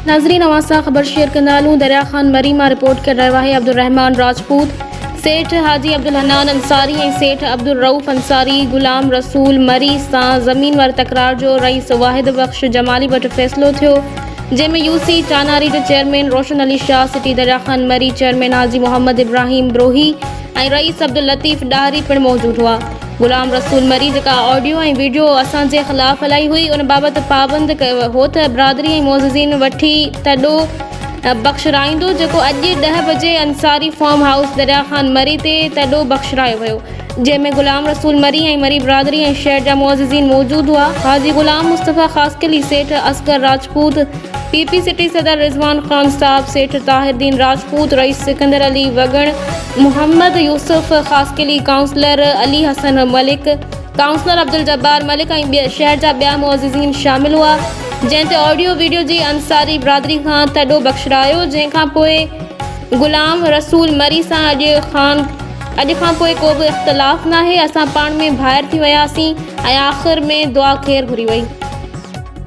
ناظرين اوهان سان خبر شيئر ڪندا هلون دريا خان مري مان رپورٽ ڪري رهيو آهي عبدالرحمان راجپوت سيٺ حاجي عبدالحنان انصاري ۽ سيٺ عبدالرئوف انصاري غلام رسول مري سان زمين واري تڪرار جو رئيس واحد بخش جمالي وٽ فيصلو ٿيو جنهن ۾ يو سي چاناري جو chairman Roshan Ali Shah city Darya Khan Marri chairman Haji Muhammad Ibrahim Brohi ۽ رئيس عبداللطيف ڏاهري پڻ موجود هئا. غلام رسول مري جيڪا آڊيو ۽ ويڊيو اسان جي خلاف هلائي هئي ان بابت پابند ڪيو هو ته برادري ۽ معززين وٺي تڏو بخشرائيندو جيڪو اڄ ڏهه بجي انصاري فارم هائوس دريا خان مري تي تڏو بخشرايو ويو جنهن ۾ غلام رسول مري ۽ مري برادري ۽ شهر جا معززين موجود هئا حاجي غلام مصطفيٰ خاصخيلي سيٺ Asghar Rajput P P city صدر رضوان خان صاحب، سيٺ طاهر دين راجپوت، رئيس سڪندر علي وڳڻ، محمد يوسف خاصخيلي، ڪائونسلر علي حسن ملڪ، ڪائونسلر عبدالجبار ملڪ ۽ شهر جا ٻيا معززين شامل هئا، جنهن تي آڊيو ويڊيو جي انصاري برادري کان تڏو بخشرايو، جنهن کان پوء غلام رسول مري سان اڄ خان اڄ کان پوء ڪو به اختلاف ناهي، اسان پاڻ ۾ ڀائر ٿي وياسين ۽ آخر ۾ دعا خير گهري وئي.